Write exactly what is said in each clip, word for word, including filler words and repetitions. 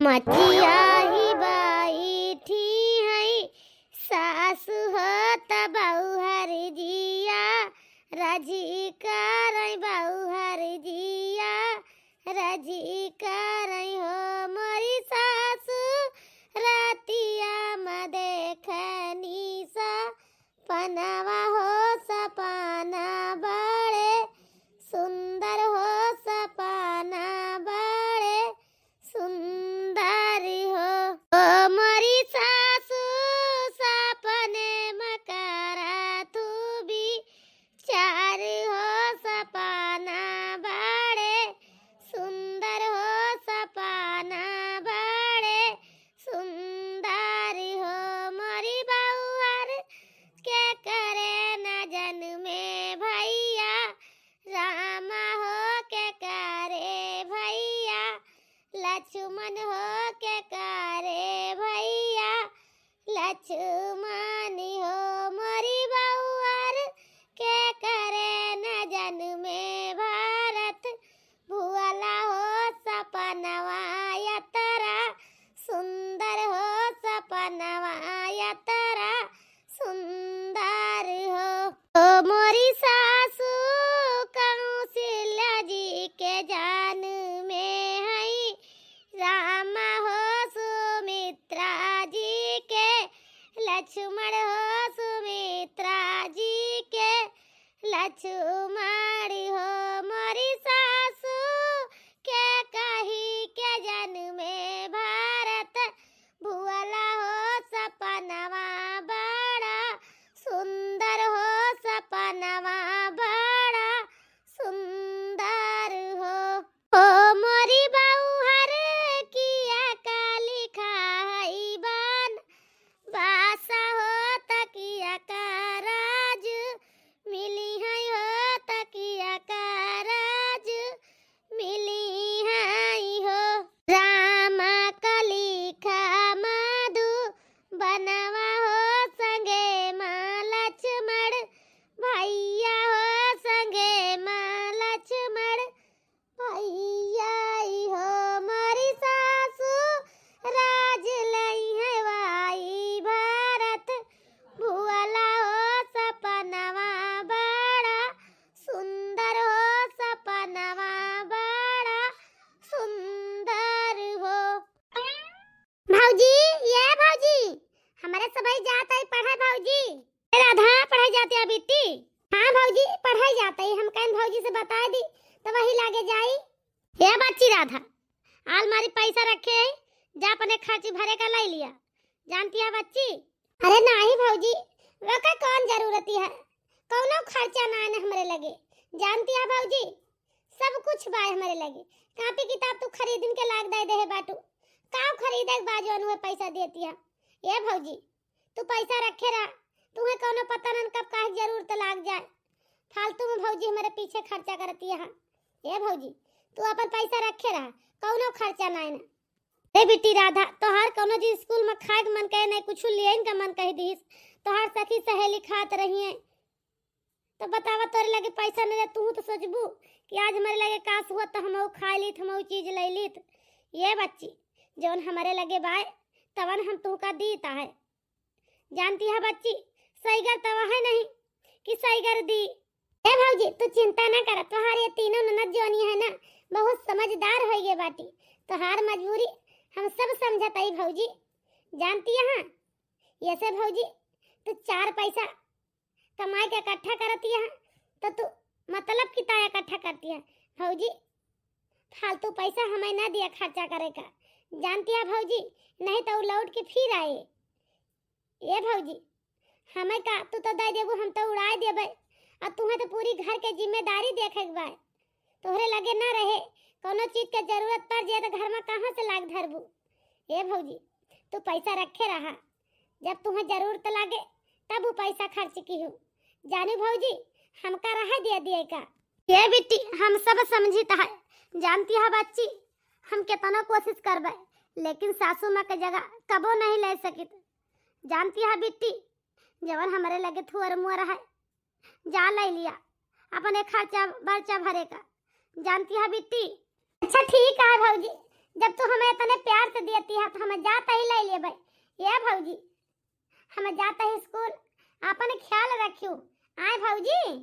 मचिया ही बैठी है सासु हो त बउहर जिया रजी करई बउहर जिया रजी करई हो मोरी सासु रतिया म देखनी सपनवा हो सपना बड़े सुंदर हो सपना बड़े सुंदर हो। ओ मोरी सासु सपने म करत हूँ विचार हो सपना बड़े सुंदर हो सपना बड़े सुंदर हो मोरी बउहर के करे न जनमे भैया राम हो के करे भैया लक्ष्मण हो के करे भैया लक्ष्मण हो मोरी बउहर के करे न जनमे भरत भुअला हो सपनवा यतरा सुंदर हो सपनवा यतरा सुंदर हो। ओ मोरी सासु कौशल्या जी के जनमे है राम हो सुमित्रा जी के लक्ष्मण हो सुमित्रा जी के लक्ष्मण हो मोरी सासु के कही के जनमे भरत भुअला हो सपनवा बड़ा सुंदर हो सपनवा बड़ा सुंदर हो। ओ मोरी बउहर किया का लिखा है बन बासा हो तकिया का राज मिली है हो तकिया का राज मिली है हो। राम कलिखा मधु बनवा हो संगे माँ लक्ष्मण भैया हो संगे माँ लक्ष्मण भैया हो मोरी सासु राज लई है वाई भरत भुअला हो सपनवा बड़ा सुंदर हो सपनवा बड़ा सुंदर हो। भौजी, ये भौजी, हमरे सबही जात है पढ़े भौजी। ए राधा, पढ़े जाते है बिट्टी? हाँ भौजी, पढ़े जाते है। हम कहन भौजी से बताए दी तो वही लागे जाई। हे बच्ची राधा, आलमारी पैसा रखे है, जा अपने खर्ची भरे का लाई लिया। जानती है बच्ची? अरे नाही भौजी, वका कौन जरूरत है, कौनो खर्चा ना है हमरे लगे। जानती है भौजी, सब कुछ बा हमरे लगे। कापी किताब तू खरीदन के लाग दे देहे बाटू, का खरीदे के बा जौन उहे पैसा देती है? ए भौजी, तू पैसा रखे रहा, तुहे कौनो पता नन कब काहे जरूरत लाग जाए। फालतू में भौजी हमरे पीछे खर्चा करती है। ए भौजी, तू अपन पैसा रखे रहा, कौनो खर्चा ना है ना। ए बिट्टी राधा, तोहार कौनो जी स्कूल में खाए के मन कहे नहीं, कुछ लियन का मन कह दिस, तोहार सखी सहेली खात रही है, तो बतावा तोरे लगे पैसा नहीं रहे, तू तो सोचबू कि आज हमरे लगे काश हुआ तो हम खाए लीत, हम चीज ले लीत। ये बच्ची, जौन हमरे लगे बाय तवन हम तुहका दीत है। जानती है बच्ची, सैगर तो वह नहीं कि सैगर दी। ए भौजी, तू चिंता ना कर, तोहार ये तीनों ननद जोनी है ना, बहुत समझदार हो गए बाटी। तोहार मजबूरी हम सब समझत आई भौजी। जानती है, ऐसे भौजी, तू चार पैसा कमाई के इकट्ठा करती है, तो तू मतलब की ताया इकट्ठा करती है भौजी। फालतू पैसा हमें ना दिया खर्चा करे का, जानती है भौजी, नहीं तो उ लौट के फिर आए। ए भौजी, हमें का तू तो दे देबू, हम तो उड़ाए देबे। अब तुम्हें तो पूरी घर के जिम्मेदारी देखे के बा। तोहरे लगे ना रहे, कौनो चीज के जरूरत पड़ जाए तो घर में कहाँ से लाग धरबू? ए भौजी, तू पैसा रखे रहा, जब तुम्हें जरूरत लागे तब वो पैसा खर्च की हो। जानू भौजी, हमका रहा दे दिए का? ए बिट्टी, हम सब समझित है, जानती है बच्ची, हम कितना कोशिश करबे, लेकिन सासू माँ के जगह कबो नहीं ले सकित। जानती है बिट्टी, जवन हमरे लगे थुअर मुअर है, जा ले लिया अपने खर्चा बर्चा भरे का। जानती है बिट्टी? अच्छा ठीक है भौजी, जब तू हमें इतने प्यार से देती है तो हम जाता ही ले लेबे। ये भौजी, हम जाता ही स्कूल, अपन ख्याल रखियो। आए भौजी?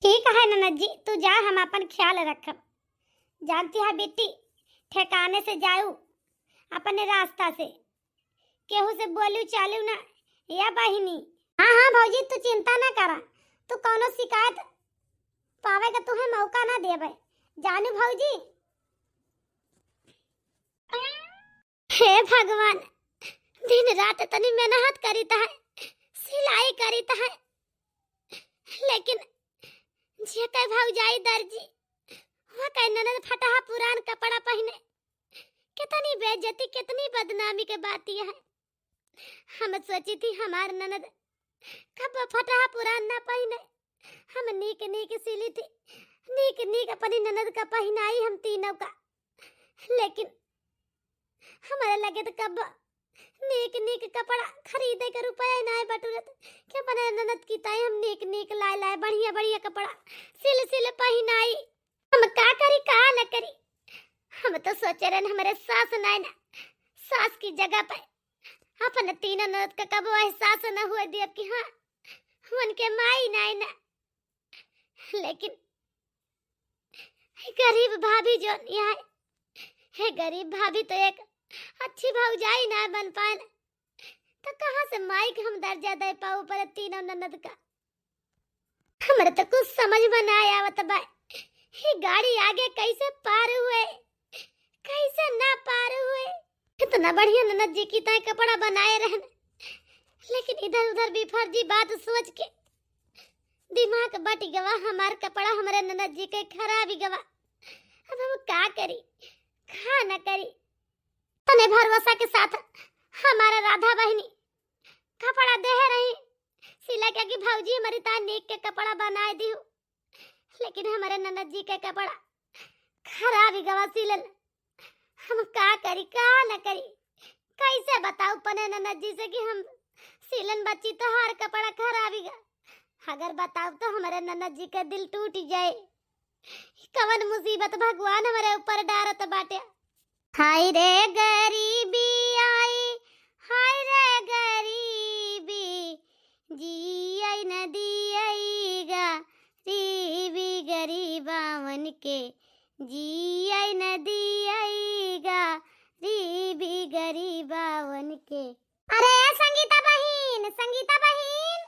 ठीक है ननद जी, तू जा, हम अपन ख्याल रखब। जानती है बेटी, ठिकाने से जाऊ, अपने रास्ता से, केहू से बोलू चालू ना। या बहिनी? हाँ हाँ भौजी, तू चिंता ना करा, तू कौनो शिकायत पावे का तुहे मौका ना देबे, जानू भौजी। हे भगवान, दिन रात तनी मेहनत करीत है, सिलाई करीत है, लेकिन जेकर भौजाई दर्जी, वह कह ननद फटहा पुरान कपड़ा पहिने, कितनी बेइज्जती, कितनी बदनामी के बात यह है। हम सोची थी हमार ननद कब फटहा पुरान ना पहिने, हम नीक नीक सिली थी, नीक नीक अपनी ननद का पहिनाई हम तीनों का, लेकिन हमारे लगे तो कब नीक नीक कपड़ा खरीदे के रुपया ही नाय बटुरत कि अपने ननद की ताई हम नीक नीक लाए लाए बढ़िया बढ़िया कपड़ा सिल सिल पहिनाई। हम का करी का न करी, हम तो सोचे रहन हमारे सास नाय ना, सास की जगह पे अपने तीनों ननद का कबो एहसास न हुए दिया कि हाँ उनके माई नाय ना। लेकिन गरीब भाभी जो यहाँ है, हे गरीब भाभी तो एक अच्छी भौजाई ना बन पाए ना, तो कहाँ से माई के हम दर्जा दे पाऊ पर तीनों ननद का? हमरे तो कुछ समझ में ना आवत बा, ये गाड़ी आगे कैसे पार हुए, कैसे ना पार हुए। इतना बढ़िया ननद जी की ताई कपड़ा बनाए रहन, लेकिन इधर उधर भी फर्जी बात सोच के दिमाग बट गवा, हमार कपड़ा हमरे ननद जी के खराब ही गवा। अब हम का करी, का न करी। तने भरोसा के साथ हमारा राधा बहिनी कपड़ा देहे रही सिला के कि भौजी हमारी ता नीक के कपड़ा बनाए दिहु, लेकिन हमारे ननद जी के कपड़ा खराब ही गवा सिलन। हम का करी का न करी, कैसे बताऊ अपने ननद जी से कि हम सिलन बच्ची तोहार कपड़ा खराब ही गा। अगर बताऊ तो हमारे ननद जी के दिल टूट जाए। कवन मुसीबत भगवान हमारे ऊपर डारत बाटे। हाय रे गरीबी आई, हाय रे गरीबी, जी आई नदी आई गा, रीबी गरीबावन के, जी आई नदी आई गा, रीबी गरीबावन के। अरे संगीता बहिन, संगीता बहिन,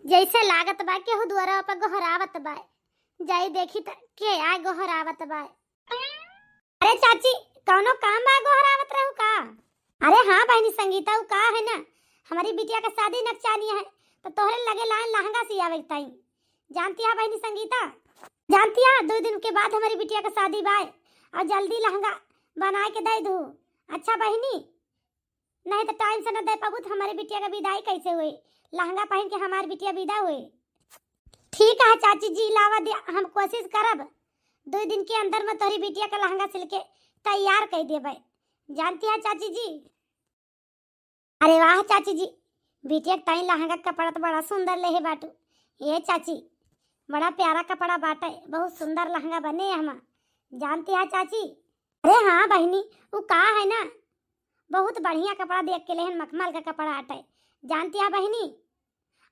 जैसे लागत बा केहू दुआरा पर गोहरावत बा, जाई देखी त के आए गोहरावत बा। अरे चाची, कौनो काम बा, गोहरावत रहू का? अरे हाँ बहिनी संगीता, उ का है ना, हमारी बिटिया का शादी नकचानी है, तो तोहरे लगे लाइन लहंगा सियावे के ताई। जानती है बहिनी संगीता, जानती है दो दिन के बाद हमारी बिटिया का शादी बाय, और जल्दी लहंगा बनाए के दे दू। अच्छा बहिनी, नहीं तो टाइम से न दे पाबू तो हमारे बिटिया का विदाई कैसे हुई? लहंगा पहन के हमार बिटिया विदा हुई। ठीक है चाची जी, लावा दे, हम कोशिश करब दो दिन के अंदर में तोहरी बिटिया का लहंगा सिल के तैयार कर देबे। जानती है चाची जी। अरे वाह चाची जी, बिटिया के ताई लहंगा कपड़ा तो बड़ा सुंदर लेहे बाटू। ये चाची, बड़ा प्यारा कपड़ा बाटे, बहुत सुंदर लहंगा बने है हमार। जानती है चाची? अरे हाँ बहिनी, उ का है ना, बहुत बढ़िया कपड़ा देख के लेहन, मखमल का कपड़ा आटे। जानती है बहिनी?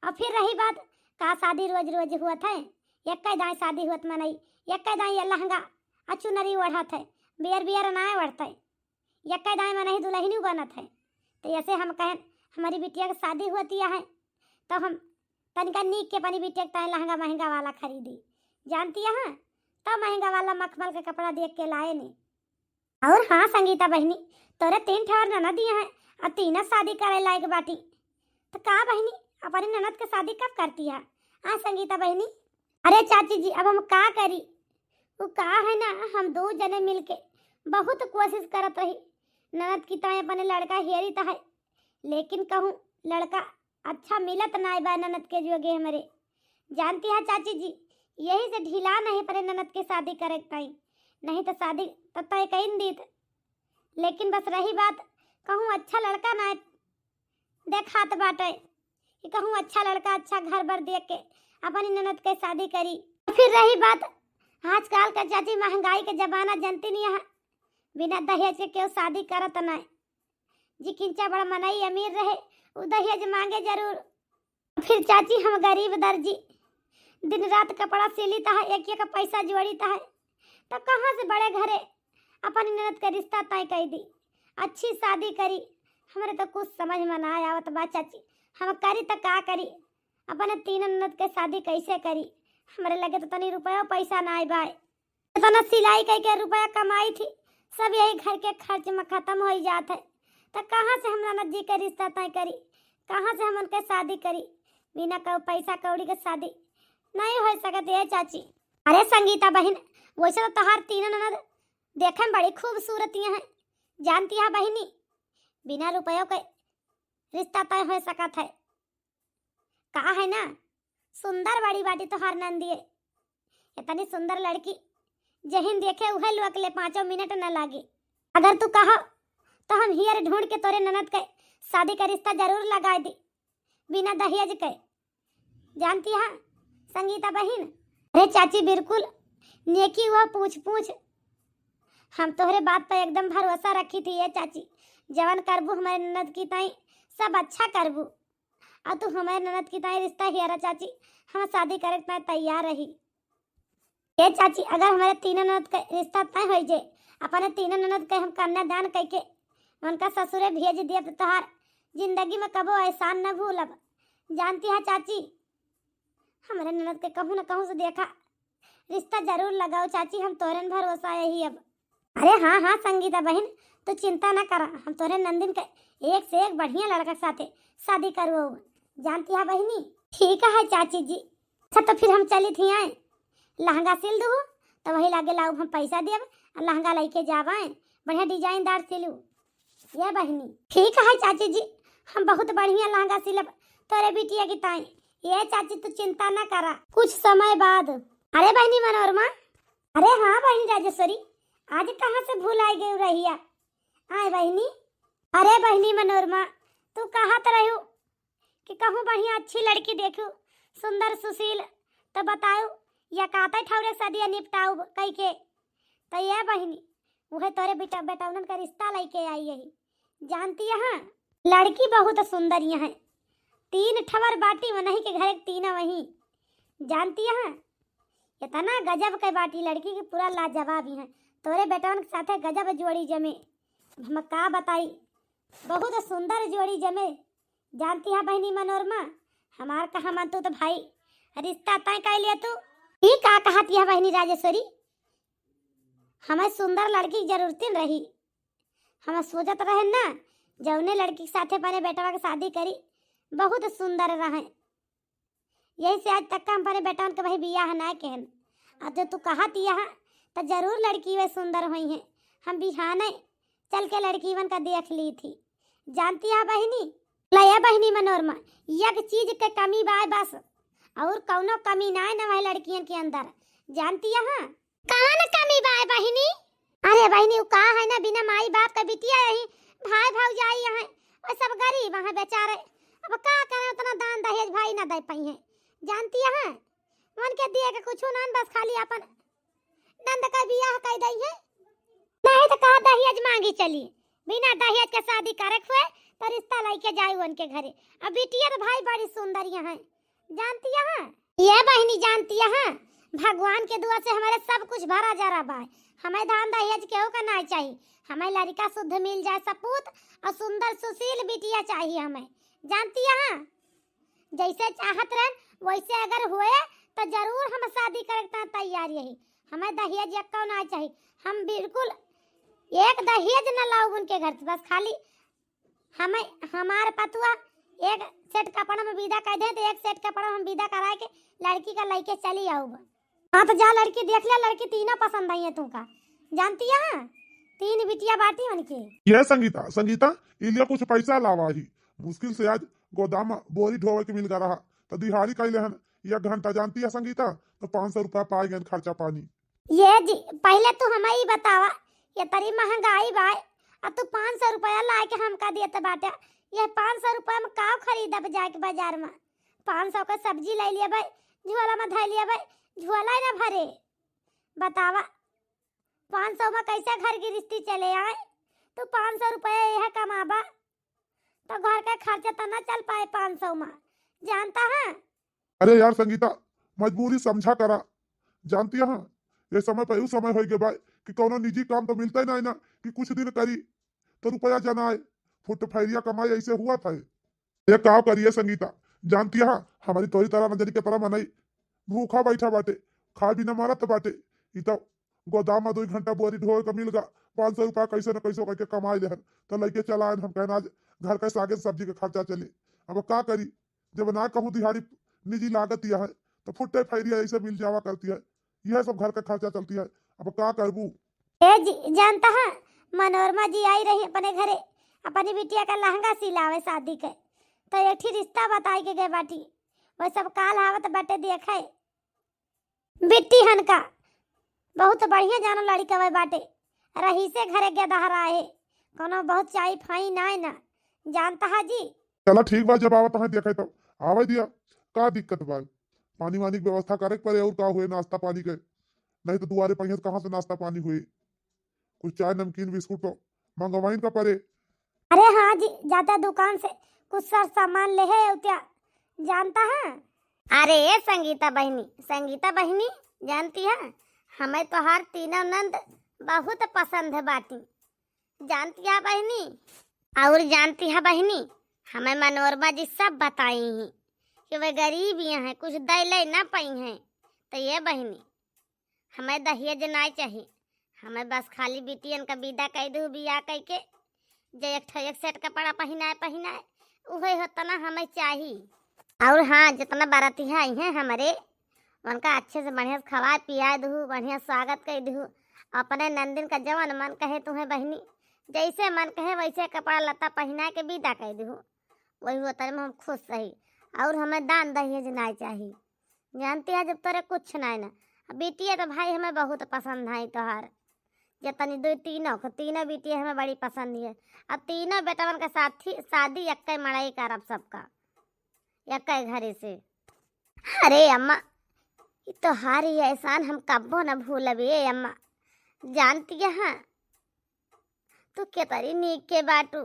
और फिर रही बात, का शादी रोज रोज हुअत है? यक्के दाई शादी हुअत मनई, यक्के दाई ये लहंगा आ चुनरी ओढ़त है, बियर बियर नाय ओढ़त है, यक्के दाई मनई दुलहिनी बनत है। तो ऐसे हम कहें, हमारी बिटिया की शादी होती है, तो हम तनिका नीक के अपनी बिटिया के ताई लहंगा महंगा वाला खरीदी। जानती है, तो महंगा वाला मखमल का कपड़ा देख के लाए ने। और हाँ संगीता बहिनी, तोरे तीन ठे और ननद दिया है, और तीनों शादी करे लायक बाटी। तो का बहिनी, अपनी ननद के शादी कब करती है? हाँ संगीता बहिनी। अरे चाची जी, अब हम का करी? वो का है ना, हम दो जने मिलके बहुत कोशिश करत रही, ननद की ताई अपने लड़का हेरी तो है, लेकिन कहूँ लड़का अच्छा मिलत नाय बा ननद के जोगे हमरे। जानती है चाची जी, यही से ढीला नहीं पड़े ननद के शादी करे के ताई, नहीं तो शादी तो तय कइन दीत। लेकिन बस रही बात, कहूँ अच्छा लड़का ना देखात बाटे कि कहूँ अच्छा लड़का, अच्छा घर बर देख के अपनी ननद के शादी करी। फिर रही बात, आजकल का चाची महंगाई के जमाना जानती नहीं है, बिना दहेज के केहू शादी करत नाय। जी किंचा बड़ा मनई अमीर रहे, उ दहेज मांगे जरूर। फिर चाची हम गरीब दर्जी, दिन रात कपड़ा सिलित है, एक एक पैसा जोड़ित है, तो कहाँ से बड़े घरे अपनी ननद के रिश्ता तय कइ दी, अच्छी शादी करी। हमरे तो कुछ समझ में ना आवत बा चाची, हम करी तो का करी, अपने तीनों ननद के शादी कैसे करी? हमरे लगे तो तनी रुपयो पैसा ना आए बाय। इतना सिलाई कई के रुपया कमाई थी, सब यही घर के खर्च में खत्म हो जात है। तो कहाँ से हम ननद जी के रिश्ता तय करी, कहाँ से हम उनके शादी करी? बिना कहू पैसा कौड़ी के शादी नहीं हो सकत है चाची। अरे संगीता बहिन, वैसे तो तोहार तीनों ननद देखे में बड़ी खूबसूरत हैं, जानती है बहिनी, बिना रुपयों के रिश्ता तय हो सकत है। का है ना, सुंदर बड़ी बाटी तोहार नंदिये, इतनी सुंदर लड़की जहिन देखे उहे लोग ले पाँचों मिनट न लागे। अगर तू कहो तो हम हियर ढूंढ के तोरे ननद के शादी का रिश्ता जरूर लगाए दी, बिना दहेज के। जानती है संगीता बहिन, अरे चाची बिल्कुल नेकी हुआ पूछ पूछ। हम तोहरे बात पर एकदम भरोसा रखी थी ये चाची, जवन करबू हमारे ननद की ताई सब अच्छा करबू। और तू हमारे ननद की ताई रिश्ता हियारा चाची, हम शादी करे के ताई तैयार रही। ए चाची, अगर हमारे तीनों ननद के रिश्ता तय हो जाए, अपने तीनों ननद के हम कन्यादान करके उनका ससुरे भेज दिया, तो तोहार जिंदगी में कबो एहसान न भूलब। जानती है चाची, हमारे ननद के कहूँ न कहूँ से देखा, रिश्ता जरूर लगाओ चाची, हम तोरन भरोसा यही अब। अरे हाँ हाँ संगीता बहिन, तू चिंता ना करा, हम तोरे नंदिन के एक से एक बढ़िया लड़का के साथे शादी करवाऊ। जानती है बहिनी? ठीक है चाची जी। अच्छा तो फिर हम चली थी आए, लहंगा सिल दू, तो वही लागे लाऊ हम पैसा देब, और लहंगा लेके जावाए, बढ़िया डिजाइनदार सिलू। ये बहिनी? ठीक है चाची जी, हम बहुत बढ़िया लहंगा सिलब तोरे बिटिया की ताई। ये चाची तू चिंता ना करा। कुछ समय बाद, अरे बहिनी मनोरमा, अरे हाँ बहिनी राजेश्वरी, आज कहाँ से भुलाए गई रहिया? आए बहिनी। अरे बहिनी मनोरमा, तू कहत रहू कि कहूँ बढ़िया अच्छी लड़की देखू, सुंदर सुशील, तो बताऊ या काते ठौरे सदिया निपटाऊ कई के। तो ये बहिनी, वह तोरे बेटा बेटौनन का रिश्ता लेके आई यही। जानती है लड़की बहुत सुंदर यहाँ, तीन ठवर बाटी वनही के घर एक तीना वही। जानती है इतना गजब के बाटी लड़की की पूरा लाजवाब ही है। तोरे बेटवन के साथे गजब जोड़ी जमे, हम का बताई, बहुत सुंदर जोड़ी जमे। जानती है बहिनी मनोरमा, हमार कहा मन तू तो भाई रिश्ता तय कर लिया तू। ई का कहत यह बहिनी राजेश्वरी, हमें सुंदर लड़की की जरूरत न रही। हम सोचत रहे ना, जौने लड़की के साथे अपने बेटवा के शादी करी, बहुत सुंदर रहे। यही से आज तक हम अपने बेटवन के भाई बियाह ना कहन। अब जो तू कहत यह, तो जरूर लड़की वे सुंदर होई हैं। हम बिहाने चल के लड़कीवन का देख ली थी। जानती है बहिनी, लया बहिनी मनोरमा, एक चीज के कमी बाय बस, और कौनो कमी ना है ना वह लड़कियन के अंदर। जानती है कौन कमी बाय बहिनी? अरे बहिनी, उ का है ना, बिना माई बाप का बिटिया रही, भाई भौजाई हैं, और सब गरीब हैं बेचारे। अब का करें, उतना दान दहेज भाई ना दे पाई हैं। जानती है, उनके दिए के कुछ ना, बस खाली अपन नंद का बियाह कर दई है। नहीं तो कहा दहेज मांगी चली, बिना दहेज के शादी करे हुए तो रिश्ता लेके जाई उनके घरे। अब बिटिया तो भाई बड़ी सुंदर यहाँ है। जानती है ये बहिनी, जानती है भगवान के दुआ से हमारे सब कुछ भरा जरा बा। हमें धान दहेज केहू का ना चाहिए, हमें लड़का शुद्ध मिल जाए सपूत, और सुंदर सुशील बिटिया चाहिए हमें। जानती है जैसे चाहत रहन वैसे अगर हुए तो जरूर हम शादी करे के तैयार यही। हमें दहेज एक्को ना चाहिए, हम बिल्कुल एक दहेज न लाओ उनके घर से। बस खाली हमें हमार पतुआ एक सेट कपड़ा में विदा कर दे तो एक सेट कपड़ा हम विदा कराए के लड़की का लेके चली आऊब। हाँ तो जा लड़की देख ले, लड़की तीनों पसंद आई है तुमका। जानती है तीन बिटिया बाटी उनके। ये संगीता, संगीता, इलिया कुछ पैसा लावा ही। मुश्किल से आज गोदाम में बोरी ढोवे के मिल गया रहा, तो दिहाड़ी कैले हन एक घंटा। जानती है संगीता, तो पाँच सौ रुपया पाए गए खर्चा पानी। ये जी, पहले तू हमें ही बतावा, ये तरी महंगाई बाय, अब तू पाँच सौ रुपया लाए के हमका देत बाटे। ये पाँच सौ रुपया में का खरीदब जाए के बाजार में? पाँच सौ का सब्जी ले लिया भाई, झोला में धर लिया भाई, झोला ही ना भरे। बतावा, पाँच सौ मा कैसे घर गिरस्ती चले आए? तू पाँच सौ रुपया यह कमाबा तो घर का खर्चा तो ना चल पाए पाँच सौ मा, जानता है? अरे यार संगीता, मजबूरी समझा करा। जानती है, ये समय पे उ समय होइ गए बा कि कौनो निजी काम तो मिलता ही नहीं ना कि कुछ दिन करी तो रुपया जनाए। फुट फैरिया कमाई ऐसे हुआ था। ये का करिए संगीता, जानती है, हमारी तोरी तरह नजरी के तरह मनई भूखा बैठा बाटे, खाए बिना मरत बाटे। ई तो गोदाम में दो घंटा बोरी ढोए के मिल गा, पाँच सौ रुपया कैसे न कैसे करके कमाए लेहन, तो लइके चला आयन। हम कहना आज घर का सागे सब्जी के खर्चा चली। अब का करी, जब ना कहूँ दिहाड़ी निजी लागत यह है, तो फुट्टे फैरिया ऐसे मिल जावा करती है, यह सब घर का खर्चा चलती है। अब का करबू? ए जी, जानता है, मनोरमा जी आई रही अपने घरे, अपनी बिटिया का लहंगा सिलावे शादी के, तो एक ठी रिश्ता बताई के गए बाटी। वह सब काल आवत बाटे देखे। बिट्टी हन का बहुत बढ़िया जानो लड़िका वह बाटे, रही से घरे गदहरा है, कोनो बहुत चाई फाई नाय ना, जानता है जी। चला ठीक बा, जब आवत है देखे तो आवे दिया, का दिक्कत बा? पानी वानी के व्यवस्था करे के पड़े और का हुए नाश्ता पानी के, नहीं तो दुआरे पहिए तो कहाँ से नाश्ता पानी हुए? कुछ चाय नमकीन बिस्कुट तो मंगवाइन का पड़े। अरे हाँ जी, जाता दुकान से कुछ सर सामान ले है उत्या, जानता है? अरे ए संगीता बहिनी, संगीता बहिनी, जानती है, हमें तोहार तीनों नंद बहुत पसंद है बाटी, जानती है बहिनी? और जानती है बहिनी, हमें मनोरमा जी सब बताई ही कि वे गरीब यहाँ है, कुछ दै ले ना पाई हैं, तो ये बहिनी, हमें दहेज नाय चाही, हमें बस खाली बिटियन का विदा कई दू बियाह कई के, जे एक ठो एक सेट कपड़ा पहिनाए पहिनाए, उहे होतना हमें चाही। और हाँ, जितना बरातिया आई हैं हमरे, उनका अच्छे से बढ़िया से खवाए पियाए दू, बढ़िया स्वागत कई दू। अपने नंदिन का जवन मन कहे तुहें बहिनी, जैसे मन कहे वैसे कपड़ा लत्ता पहिनाए के विदा कई दू, वही होतने में हम खुश रही। और हमें दान दहेज नाय चाही। जानती है, जब तोरे कुछ नाय ना, अब बिटिया तो भाई हमें बहुत पसंद है तोहार, जतनी दो तीनों को, तीनों बिटिया हमें बड़ी पसंद है। अब तीनों बेटवन के साथ ही शादी एक्के मड़ई करब सबका, एक्के घरे से। अरे अम्मा, ई तोहार ई एहसान हम कब्बो न भूलब ए अम्मा। जानती है, तू केतरी नीक के बाटू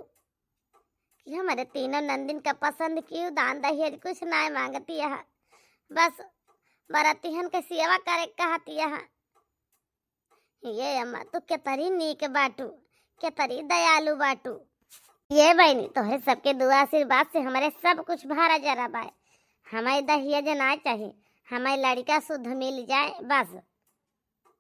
कि हमारे तीनों नंदिन का पसंद की दान दहेज कुछ नाय मांगती है, बस बरातिहन के सेवा करे के कहती है। ये अम्मा, तू केतरी नीक बाटू, केतरी दयालु बाटू। ये बहिनी, तोहरे सबके दुआ आशीर्वाद से हमारे सब कुछ भरा जरा बाय। हमें दहेज ना चाही, हमें लड़का शुद्ध मिल जाए बस।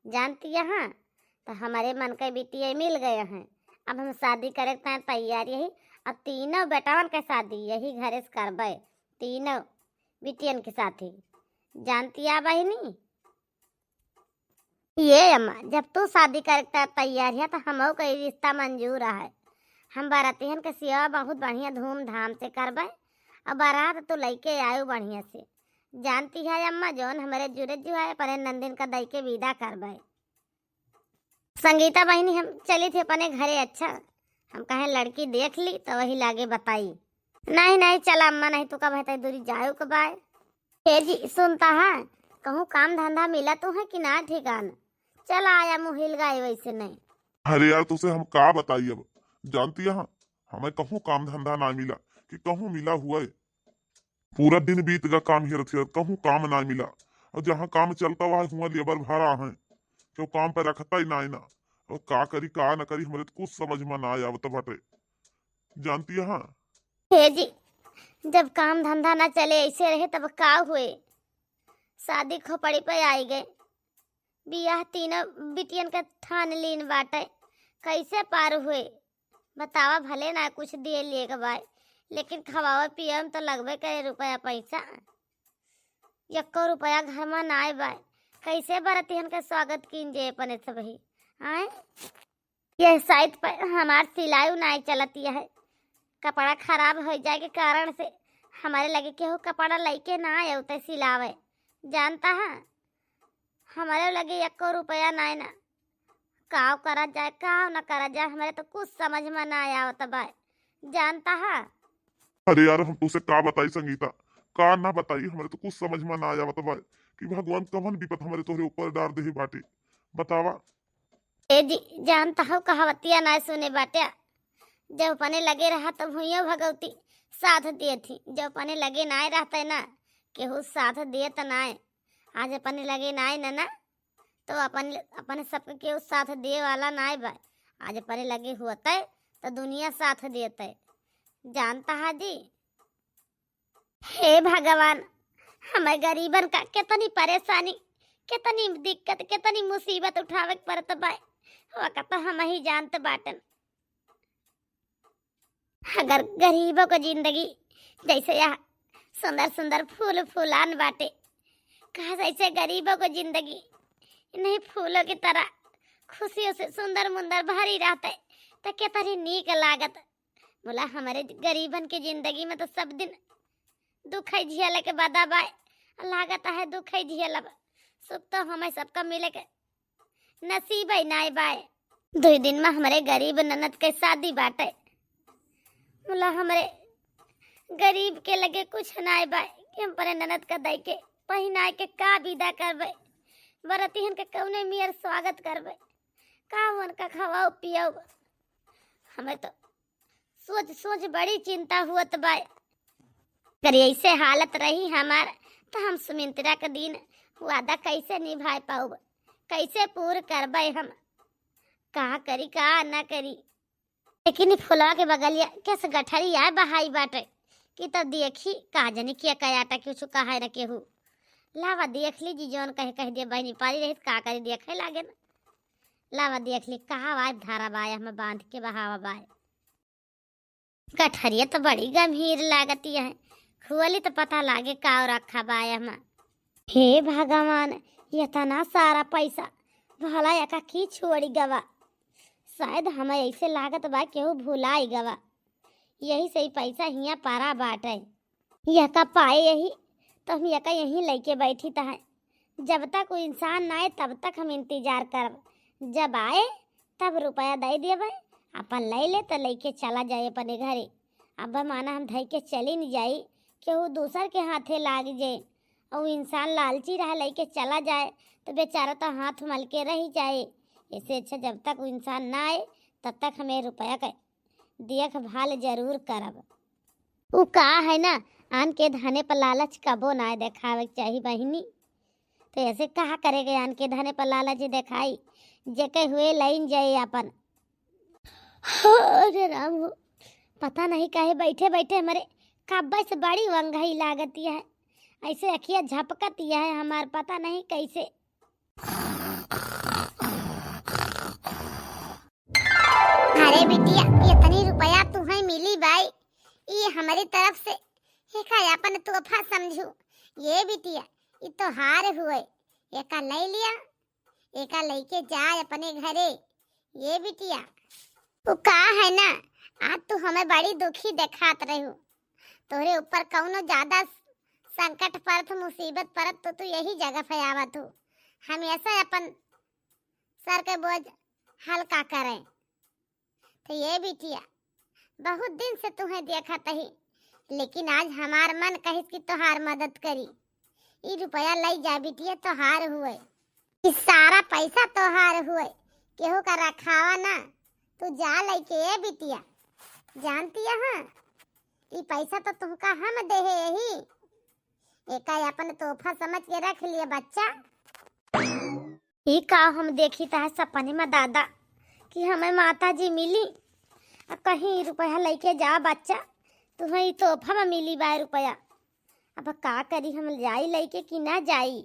जानती है, तो हमारे मन के बिटिया मिल गए हैं। अब हम शादी करे के तैयार यही, अब तीनों बेटवन के शादी यही घरे से करबे, तीनों बिटियन के साथी। जानती है बहिनी? ये अम्मा, जब तू शादी करे के तैयार है, तो हमहू के ई रिश्ता मंजूर है। हम बरातियन के सेवा बहुत बढ़िया धूमधाम से करबे, और बारात तू लइके आयु बढ़िया से। जानती है अम्मा, जौन हमरे जुरे जुआए परे नंदिन का दई के विदा करबे। संगीता बहिनी, हम चली थे अपने घरे। अच्छा, हम कहे लड़की देख ली तो वही लागे बताई। नहीं, नहीं, चला अम्मा, नहीं तो कब है दूरी जाए के बाय। हे जी, सुनता है, कहूँ काम धंधा मिला तो है कि ना ठिकान? चला आया मुहिल गाय वैसे नहीं। अरे यार, तुसे हम का बताई अब, जानती है, हमें कहूँ काम धंधा ना मिला कि कहूँ मिला हुआ है। पूरा दिन बीत गा काम हेरत हेरत, कहूँ काम ना मिला। और जहाँ काम चलता वहाँ हुआ लेबर भरा है, क्यों काम पे रखता ही ना है ना। और का करी का ना करी, हमरे तो कुछ समझ में ना आवत बाटे, जानती है। हे जी, जब काम धंधा ना चले, ऐसे रहे तब का हुए? शादी खोपड़ी पे आई गए, बियाह तीनों बिटियन के ठान लीन बाटे, कैसे पार हुए? बतावा, भले ना कुछ दिए लिए के बाय, लेकिन खवावे पियावे में तो लगबे करे रुपया पैसा। यक्को रुपया घर में नाय बाय, कैसे बरतिहन के स्वागत कीन जे अपने सबही? आए, यह साइड पर हमार सिलाई उनाई चलती है, कपड़ा खराब हो जाए के कारण से हमारे लगे केहू कपड़ा लइके ना आए उते सिलावे। जानता है, हमारे लगे एको रुपया नाय ना। काव करा जाए, काव ना करा जाए, हमारे तो कुछ समझ में ना आवत बा। जानता है? अरे यार, हम तुसे का बताई संगीता, का ना बताई, हमारे तो कुछ समझ में ना आवत बा कि भगवान कवन विपत हमारे तोहरे ऊपर डार देहे बाटे। बतावा, ए जी, जानत हौ, कहावतिया नाय सुने बाटे। जब अपने लगे रहा तब हुइयों भगवती साथ दिए थी, जब अपने लगे नाय रहते ना, केहू साथ दिए त नाय। आज अपने लगे नाय ना, ना, तो अपन, अपने सबके केहू साथ दिए वाला नाय बा। आज अपने लगे होते तो दुनिया साथ देते। जानत हा जी, हे भगवान, हमें गरीबन का कितनी परेशानी, कितनी दिक्कत, कितनी मुसीबत उठावे के पड़त बा, वका तो हम ही जानत बाटन। अगर गरीबों को जिंदगी जैसे यह सुंदर सुंदर फूल फूलान बाटे, कहा जैसे गरीबों को जिंदगी इन्हीं फूलों की तरह खुशियों से सुंदर मुंदर भरी रहते, तो कितनी नीक लागत। बोला, हमरे गरीबन की जिंदगी में तो सब दिन दुख ही झेले के बदा बाय, लागत है दुख ही झेलब, सुख तो हमें सबका मिले के नसीब ही नाय बाय। दुई दिन में हमरे गरीब ननद के शादी बाटे। बोला, हमरे गरीब के लगे कुछ नाय बाय कि हम अपने ननद का दई के पहिनाए के का विदा करबे, बरतिहन के कौने मियर स्वागत करबे, का उनका खवाओ पियाओ। हमें तो सोच सोच बड़ी चिंता हुअत बा। अगर ऐसे हालत रही हमार, तो हम सुमिंत्रा के दिन वादा कैसे निभाए पाउब, कैसे पूर करबे हम? का करी, का ना करी? लेकिन ई फुलवा के बगलिया कैसे गठरी आए बहाई बाटे कि तब देखी, का जानी किया कयाटा कुछ कहा है न केहू। लावा देख ली जी, जौन कहे कह दिया, बहनी पारी रही त का करी, देखे लागे न। लावा देख ली, कहा आए धारा बाय, हम बांध के बहावा बाय। गठरिया तो बड़ी गंभीर लागती है, खोली तो पता लागे का रखा बाय हम। हे भगवान, इतना सारा पैसा भला एका की छोड़ी गवा? शायद हमें ऐसे लागत बा केहू भुलाई गवा, यही से ई पैसा हियाँ परा बाटे। यका पाए यही तो हम यका यहीं लेके बैठी त है। जब तक वो इंसान ना आए तब तक हम इंतजार करब। जब आए तब रुपया दे देबे, अपन ले ले तो लेके चला जाए अपने घरे। अब माना हम धई के चली नहीं जाई, केहू दूसर के हाथे लाग जाए और इंसान लालची रहा लेके चला जाए तो बेचारा तो हाथ मल के रह जाए। इससे अच्छा जब तक वो इंसान ना आए तब तक हमें रुपया का देखभाल जरूर करब। उ का है ना, आन के धने पर लालच कबो ना देखावे के चाही बहिनी। तो ऐसे कहा करे के आन के धने पर लालच देखाई, जेके हुए लाइन जाए अपन। हो रे राम हो, पता नहीं काहे बैठे बैठे हमारे कब्बे से बड़ी वंघई लागती है, ऐसे अखिया झपकती है हमार, पता नहीं कैसे। अरे बिटिया, इतनी रुपया तुहैं मिली बाय, ई हमरी तरफ से एका अपन तोहफा समझू। ये बिटिया, ई तोहार हुए, एका ले लिया, एका लेके जा अपने घरे। ये बिटिया, तू का है ना, आज तू हमें बड़ी दुखी देखात रहू। तोहरे ऊपर कौनो ज्यादा संकट परत, मुसीबत परत तो तू यही जगह पे आवत हू, हमेशा अपन सर के बोझ हल्का करे। तो ये बिटिया, बहुत दिन से तुहैं देखत ही, लेकिन आज हमार मन कहिस कि तोहार मदद करी। ई रुपया लई जा बिटिया, तोहार हुए। ई सारा पैसा तोहार हुए, केहू का रखावा ना, तू जा लइके। ए बिटिया, जानती है, ई पैसा तो तुमका हम देहे यही, एका अपन तोहफा समझ के रख लिया बच्चा। ई का हम देखी त है सपने में दादा कि हमें माता जी मिली, आ कहीं रुपया लइके जा बच्चा, तुहैं ई तोहफा में मिली बाय रुपया। अब का करी, हम जाई लइके कि ना जाई?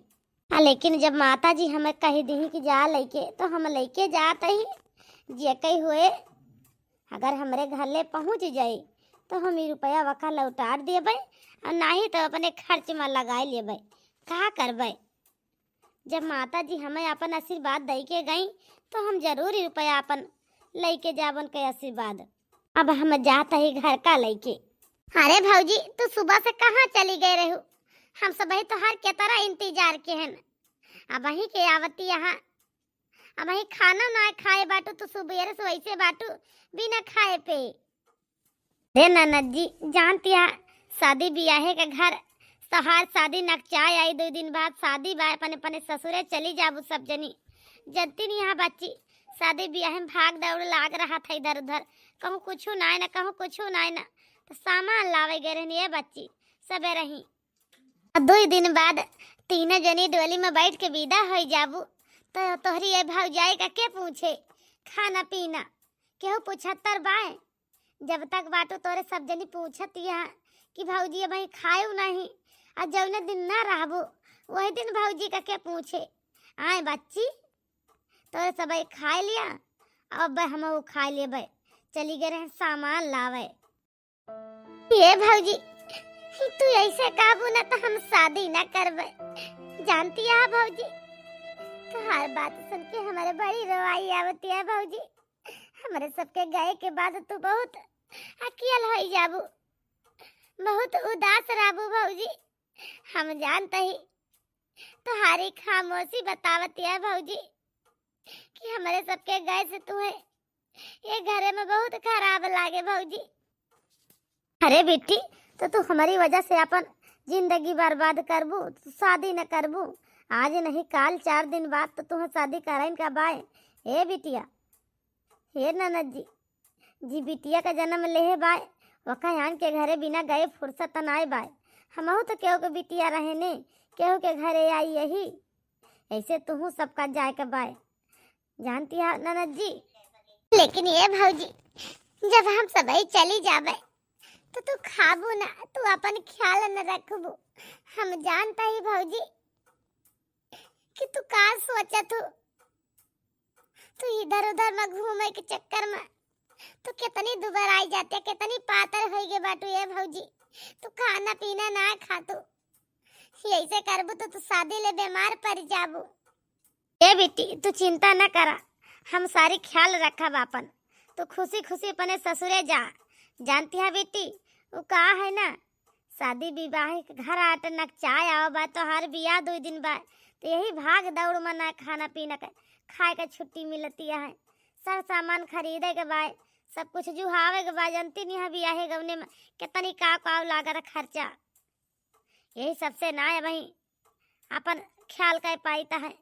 आ लेकिन जब माता जी हमें कह दी कि जा लइके, तो हम लइके जात ही। जे कही हुए, अगर हमरे घर ले पहुँच जाई तो हम ई रुपया वका लौटार देबे, और नाही तो अपने खर्च में लगाई लेबे। का करबे? जब माता जी हमें अपन आशीर्वाद दई के गई, तो हम जरूर ई रुपया अपन लइके जाबन के आशीर्वाद। अब हम जात ही घर का लइके। अरे भौजी, तू सुबह से कहाँ चली गए रहू? हम सब ही तोहार केतरा इंतजार के हन। अब ही के आवती यहाँ, अब ही खाना ना खाए बाटू, तू सुबेरे से वैसे बाटू बिना खाए पे। रे ननद जी, जानती है, शादी बियाहे के घर, तोहार शादी नकचाए आई, दो दिन बाद शादी बा, अपने अपने ससुरे चली जाबू सब जनी। जनती नहीं यहाँ बच्ची, शादी बियाह में भाग दौड़ लाग रहा था इधर उधर, कहूँ कुछू नाय ना, कहूँ कुछू नाय ना, तो सामान लावे गए रहनी है बच्ची, सबे रही। आ दुई दिन बाद तीनों जनी डोली में बैठ के विदा हो जाबू, तो तोहरी ये भौजाई का के पूछे खाना पीना? केहू पूछतर बाय? जब तक बाटू तोरे सब जनी पूछत यहाँ कि भौजी अबही खायू नहीं, आ जौने दिन ना रहबू वही दिन भौजी का के पूछे? आए बच्ची, तोरे सबही खाए लिया, अब हम खाए लेबे, चली गए रहे सामान लावे। ये भौजी, तू ऐसे कहबू ना तो हम शादी ना करबे। जानती है भौजी, तोहार बात सुन के हमारे बड़ी रोवाई आवती है भौजी। हमारे सबके गए के बाद तू बहुत अकेल हो जाबू, बहुत उदास रहबू भौजी। हम जानते ही तोहारी खामोशी बतावती है भौजी कि हमारे सबके गए से तुम्हें ये घरे में बहुत खराब लागे भौजी। अरे बेटी, तो तू हमारी वजह से अपन जिंदगी बर्बाद करबू, तू शादी न करबू। आज नहीं काल चार दिन बाद तो तुम्हें शादी कराइन का बाय। ए बिटिया, हे ननद जी, जी बिटिया का जन्म लेहे बाय, वका आन के घरे बिना गए फुर्सत नाय बाय। हमहू तो केहू के बिटिया रहे ने, केहू के घरे आई यही, ऐसे तुहू सबका जाए के बाय। जानती है ननद जी, लेकिन ये भौजी, जब हम सबही चली जाबे तो तू खाबू ना, तू अपन ख्याल न रखबू। हम जानता ही भौजी कि तू का सोचत हो। तू इधर उधर में घूमे के चक्कर में तू कितनी दुबर आई जाते, कितनी पातर होई गे बाटू ये भौजी। तू खाना पीना ना खातू, ऐसे करबू तो तू शादी ले बीमार पड़ जाबू। ए बेटी, तू चिंता न करा, हम सारी ख्याल रखब आपन। तू खुशी खुशी अपने ससुरे जा। जानती है बेटी, वो का है ना, शादी विवाह के घर आट नकचाए आवा बा, तोहार बियाह दुई दिन बा, तो यही भाग दौड़ में ना खाना पीना के, खाए के छुट्टी मिलती है, सर सामान खरीदे के बा, सब कुछ जुहावे के बा। जानती नहीं है बियाहे गौने में कितनी का का लागत खर्चा। यही सबसे ना है वही अपन ख्याल कर पाइत है,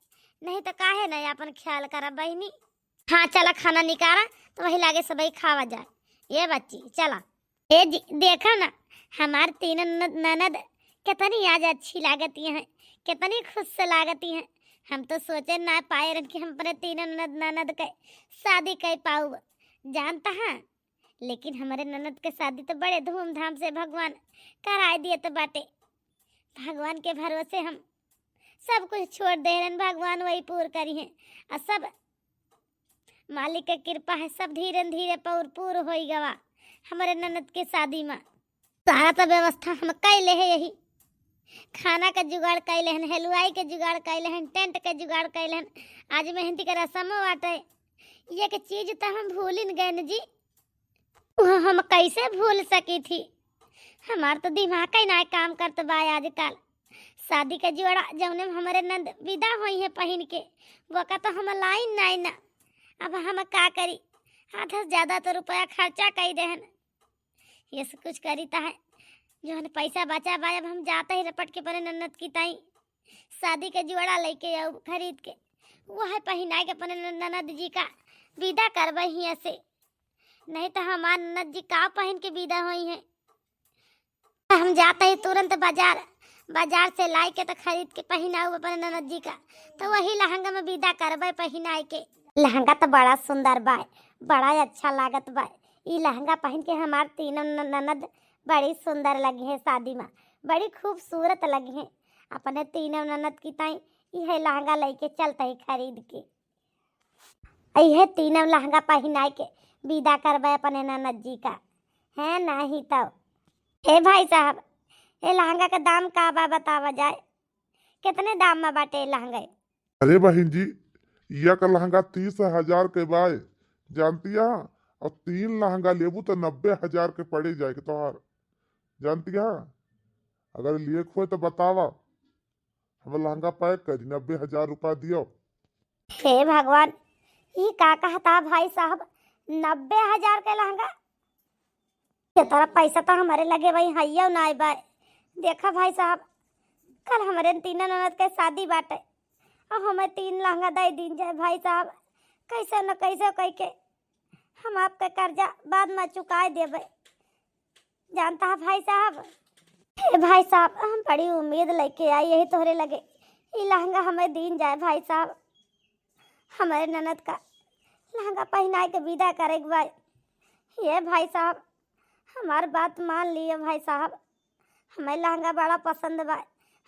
नहीं तो काहे नहीं अपन ख्याल करब बहिनी। हाँ चला, खाना निकारा तो वही लागे सबही खावा जाए। ये बच्ची चला। ए जी, देखा ना, हमार तीनों ननद, ननद कितनी आज अच्छी लागती हैं, कितनी खुश से लागती हैं। हम तो सोचे ना पाए रहन कि हम अपने तीनों ननद, ननद के शादी कर पाऊब, जानता है। लेकिन हमारे ननद के शादी तो बड़े धूमधाम से भगवान कराए दिए तो बाटे। भगवान के भरोसे हम सब कुछ छोड़ दे रहन, भगवान वही पूर करी हैं। और सब मालिक के कृपा है, सब धीरे धीरे पौर पूर होई गवा। हमारे ननद के शादी में सारा तो व्यवस्था हम कैले है, यही खाना का जुगाड़ कैले हन, हलवाई के जुगाड़ कैले हन, टेंट के जुगाड़ कैले हन। आज मेहंदी के रस्मो बाटे, ये के चीज तो हम भूलिन गए न जी। वह हम कैसे भूल सकी थी? हमार तो दिमाग ही ना काम करत बा आजकल। शादी का जोड़ा जौने में हमारे नंद विदा होई है पहिन के, वो का तो हम लाइन नाई ना। अब हम का करी, आधा से ज्यादा तो रुपया खर्चा कई देहन। ये सब कुछ करी ता है, जौन पैसा बचा बा, अब हम जाते ही रपट के अपने ननद की ताई शादी के जोड़ा लेके आऊ खरीद के, वह पहिनाए के अपने ननद जी का विदा करबे हियाँ से। नहीं तो हमार ननद जी का पहिन के विदा होई हैं। हम जाते ही तुरंत बाजार, बाजार से लाई के तो खरीद के पहिनाऊ अपने ननद जी का, तो वही लहंगा में विदा करबे पहिनाए के। लहंगा तो बड़ा सुंदर बा, बड़ा अच्छा लागत बा। ई लहंगा पहिन के हमार तीनों न-, ननद बड़ी सुंदर लगी है शादी में, बड़ी खूबसूरत लगी है। अपने तीनों ननद की ताई इहे लहंगा लेके चलते ही खरीद के। इहे तीनों लहंगा पहिनाए के विदा करबे अपने ननद जी का, है नहीं तो। हे भाई साहब, ए लहंगा का दाम का बा बतावा जाए, कितने दाम में बाटे लहंगा? अरे बहिन जी, इया का लहंगा तीस हजार के बाय, जानती है? और तीन लहंगा लेबू तो नब्बे हजार के पड़े जाए के तोहार, जानती है? अगर लिए खोए तो बतावा, हम लहंगा पैक करी, नब्बे हजार रुपया दियो। हे भगवान, ई का कहता भाई साहब, नब्बे हजार के लहंगा? ये तरह पैसा तो हमारे लगे भाई हइयो ना आए बाय। देखा भाई साहब, कल हमारे तीनों ननद के शादी बाटे, अब हमें तीन लहंगा दे दीन जाए भाई साहब, कैसे न कैसे कइके हम आपके कर्जा बाद में चुकाए देबे। जानता है भाई साहब, ए भाई साहब, हम बड़ी उम्मीद लेके आई यही तोहरे लगे, ई लहंगा हमें दीन जाए भाई साहब। हमारे ननद का लहंगा पहिनाए के विदा करे के बा। ये भाई साहब, हमार बात मान लिए भाई साहब, हमें लहंगा बड़ा पसंद बा।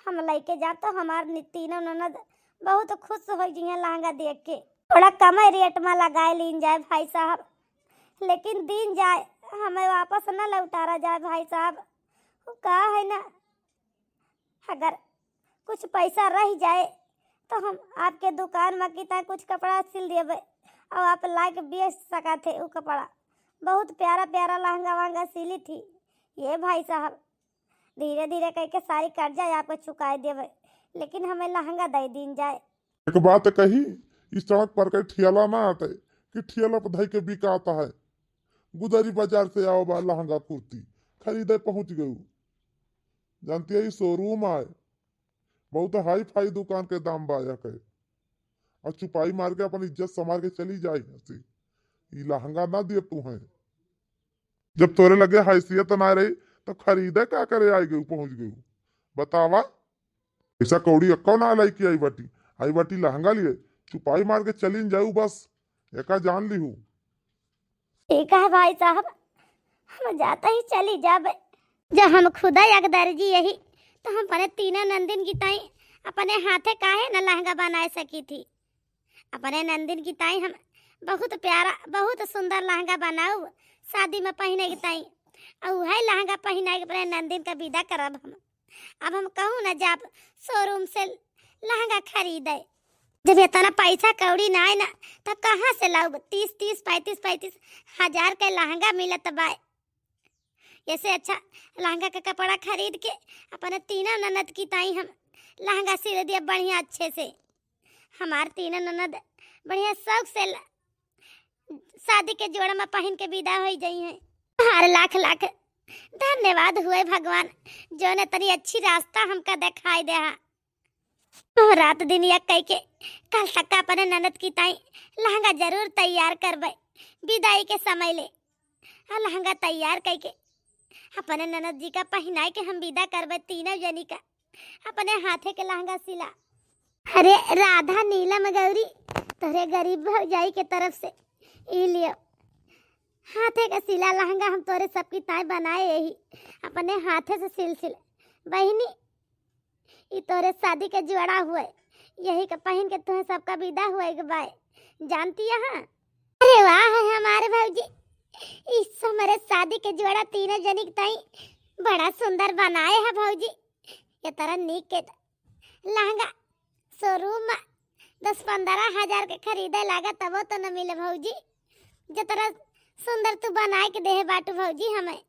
हम लइके जाब तो हमार नि-, तीनों ननद बहुत खुश हो जइहें लहंगा देख के। थोड़ा कम रेट में लगाए लीन जाए भाई साहब, लेकिन दीन जाए, हमें वापस न लौटारा जाए भाई साहब। वो का है ना, अगर कुछ पैसा रह जाए तो हम आपके दुकान में कितना कुछ कपड़ा सिल देबे और आप लाके बेच सकत है वो कपड़ा। बहुत प्यारा प्यारा लहंगा वहंगा सिली थी। ये भाई साहब, धीरे धीरे करके सारी कर्जा आपको चुकाए देबे, लेकिन हमें लहंगा दे दीन जाए। एक बात कही, ई सड़क पर के ठेला ना आटे कि ठेला पर धई के बिकाता है। गुदरी बाजार से आओ बा लहंगा कुर्ती खरीदे पहुँच गऊ। जानती है, ई शोरूम आए, बहुत हाई फाई दुकान के दाम बा यहाँ के। और चुपाई मार के अपन इज्जत संभाल के चली जाए यहाँ से। ई लहंगा ना दिए तू है। जब तोरे लगे हैसियत ना रही तो खरीदे का करे आई गई, पहुँच गई। बतावा, पैसा कौड़ी अक्को ना लाई कि आई बाटी, आई बाटी लहंगा लिए, चुपाई मार के चलिन जाऊ बस, एका जान लिहू। ठीक है भाई साहब, हम जाता ही चली जाबे। जब हम खुदा अगदर जी यही, तो हम अपने तीनों नंदिन की ताई अपने हाथे काहे न लहंगा बनाए सकी थी। अपने नंदिन की ताई हम बहुत प्यारा, बहुत सुंदर लहंगा बनाऊ शादी में पहने की ताई। और वही लहंगा पहनाए के अपने नंदिन का विदा करब हम। अब हम कहूँ न जाब शोरूम से लहंगा खरीदे। जब इतना पैसा कौड़ी ना आए ना, तो कहाँ से लाऊब? तीस तीस, पैंतीस पैंतीस हजार के लहंगा मिलत बाए। ऐसे अच्छा लहंगा के कपड़ा खरीद के अपने तीनों ननद की ताई हम लहंगा सिल दिया बढ़िया अच्छे से। हमार तीनों ननद बढ़िया शौक से ल-, शादी के जोड़ा में पहन के विदा हो जाई हैं। हर लाख लाख धन्यवाद हुए भगवान, जो ने तनी अच्छी रास्ता हमका दिखाई दे हा। तो रात दिन यक कइके कल तक अपने ननद की ताई लहंगा जरूर तैयार करबे। विदाई के समय ले आ लहंगा तैयार कइके अपने ननद जी का पहिनाए के हम विदा करबे तीनों जनी का अपने हाथे के लहंगा सिला। अरे राधा नीलम गौरी, तोरे गरीब भौजाई के तरफ से ई लियो हाथे के सिला लहंगा हम तोरे सबकी ताई बनाए यही अपने हाथे से सिल सिल। बहिनी, ई तोरे शादी के जोड़ा हुए, यही के पहिन के तुहे सबका विदा हुए के बाए। जानती यहाँ? अरे वाह है हमारे भौजी, इस हमारे शादी के जोड़ा तीनों जनी के ताई बड़ा सुंदर बनाए है भौजी। ये तरह नीक के लहंगा शोरूम में दस पन्द्रह हजार के खरीदे लागा तबो तो न मिले भौजी। जतरा सुंदर तू बनाए के देहे बाटू भौजी, हमें,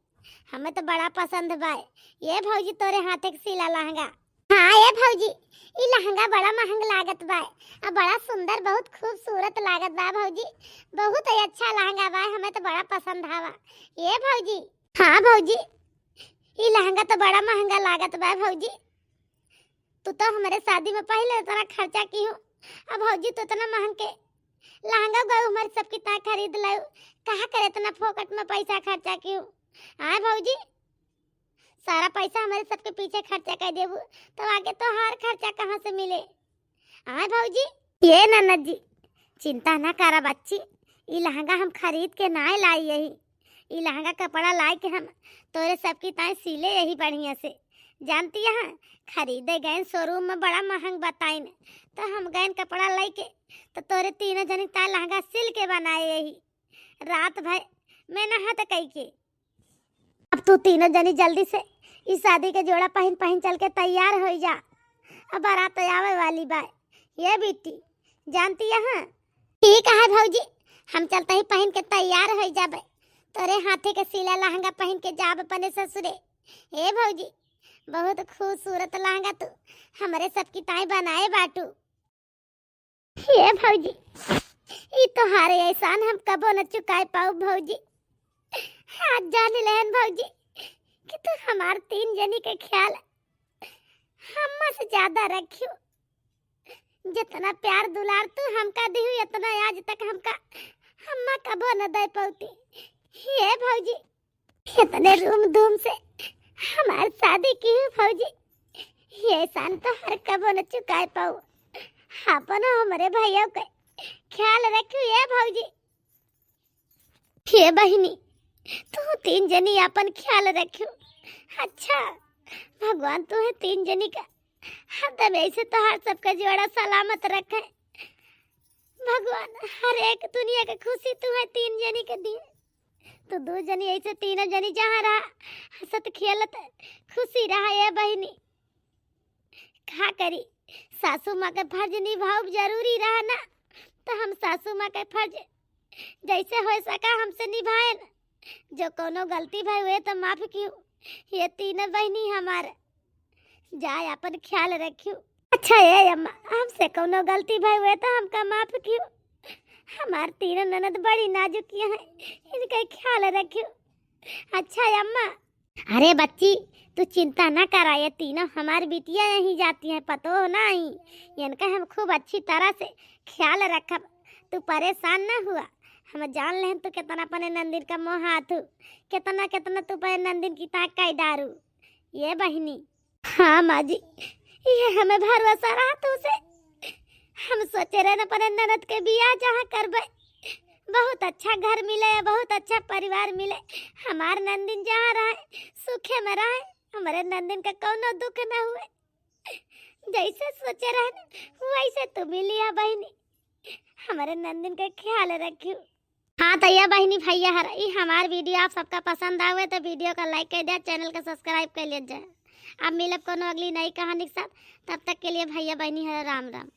हमें तो बड़ा पसंद बाए। ये भौजी तोरे हाथे के सिला लहंगा। हाँ ए भौजी, ई लहंगा बड़ा महंग लागत बाए, आ बड़ा सुंदर, बहुत खूबसूरत लागत बा भौजी। बहुत ही अच्छा लहंगा बाए, हमें तो बड़ा पसंद आवा। ए भौजी, हाँ भौजी, ई लहंगा तो बड़ा महंगा लागत बाए भौजी। तू तो हमरे शादी में पहिले इतना खर्चा किहू, अब भौजी तू इतना महंग के लहंगा गऊ हमारे सबकी ताई खरीद लाऊ, कहा करे इतना फोकट में पैसा खर्चा किहू? आए भौजी, सारा पैसा हमारे सबके पीछे खर्चा कर देबू, तो आगे तोहार खर्चा कहाँ से मिले? आए भौजी। ये ननद जी, चिंता ना करा बच्ची, ई लहंगा हम खरीद के ना लाई यही, ई लहंगा कपड़ा लाई के हम तोरे सबकी ताई सिले यही बढ़िया से। जानती यहाँ, खरीदे गए शोरूम में बड़ा महंग बताइन, तो हम गए कपड़ा लाई के, तो तोरे तीनों जनी ताई लहंगा सिल के बनाए यही रात भर मेहनत कई के। अब तू तीनों जनी जल्दी से ई शादी के जोड़ा पहिन पहिन चल के तैयार हो जा, अब बारात आवे वाली बा। ये बेटी, जानती यहाँ? ठीक है भौजी, हम चलते ही पहिन के तैयार हो जाबे, तोरे हाथे के सिला लहंगा पहिन के जाब अपने ससुरे। ए भौजी, बहुत खूबसूरत लहंगा तू हमरे सबकी ताई बनाए बाटू। हे भौजी, ई तोहारे एहसान हम कबो न चुकाए पाऊ भौजी। आज जान लेहन भौजी कि तू हमार तीन जनी के ख्याल हम्मा से ज्यादा रखियो। जितना प्यार दुलार तू हमका दिहू, इतना आज तक हमका अम्मा कबो न दे पौती। हे भौजी, इतने रूम धूम से हमार शादी किहू भौजी, ये एहसान तो हर कबो न चुकाए पाऊ। अपन हमरे भैया के ख्याल रखियो ये भौजी। हे बहिनी, तू तीन जनी अपन ख्याल रखियो। अच्छा, भगवान तुहे तीन जनी का हरदम ऐसे तोहार सबका जोड़ा सलामत रखे। भगवान हर एक दुनिया के खुशी तुहे तीन जनी के दिए। तू दू जनी ऐसे तीनों जनी जहाँ रहा, हंसत खेलत खुशी रहा ये बहिनी। का करी, सासू माँ के फर्ज निभाव जरूरी रहा ना, तो हम सासू माँ के फर्ज जैसे हो सका हमसे निभाएन। जो कोनो गलती भई हुए तो माफ किहू। ये तीनों बहिनी हमार, जाए अपन ख्याल रखियो। अच्छा ए अम्मा, हमसे कोनो गलती भई हुए तो हमका माफ किहू। हमार तीनों ननद बड़ी नाजुक हैं, इनका ख्याल रखियो। अच्छा ए अम्मा। अरे बच्ची, तू चिंता ना करा, ये तीनों हमार बिटिया यहीं जाती हैं, पतो हो ना आई, इनका हम खूब अच्छी तरह से ख्याल रखब। तू परेशान ना हुआ, हम जान लेहन तू कितना अपने नंदिन का मोहात हू, कितना कितना तू अपने नंदिन की ताक का डारू। ये बहिनी। हाँ माँ जी, ये हमें भरोसा रहा तू से। हम सोचे रहे न अपने ननद के बियाह जहाँ करबे, बहुत अच्छा घर मिले, बहुत अच्छा परिवार मिले, हमार नंदिन जहाँ रहे, सुखे में रहे, हमरे नंदिन का कौनो दुख न हुए। जैसे सोचे रहे न, वैसे तू मिली है बहिनी। हमरे नंदिन का ख्याल रखियो। हाँ तो ये बहिनी भैया हर, ई हमार video आप सबका पसंद आवे तो video का like कर दिया, channel का subscribe कर लिया जाए। अब मिलब कोनो अगली नई कहानी के साथ, तब तक के लिए भैया बहिनी हर राम राम।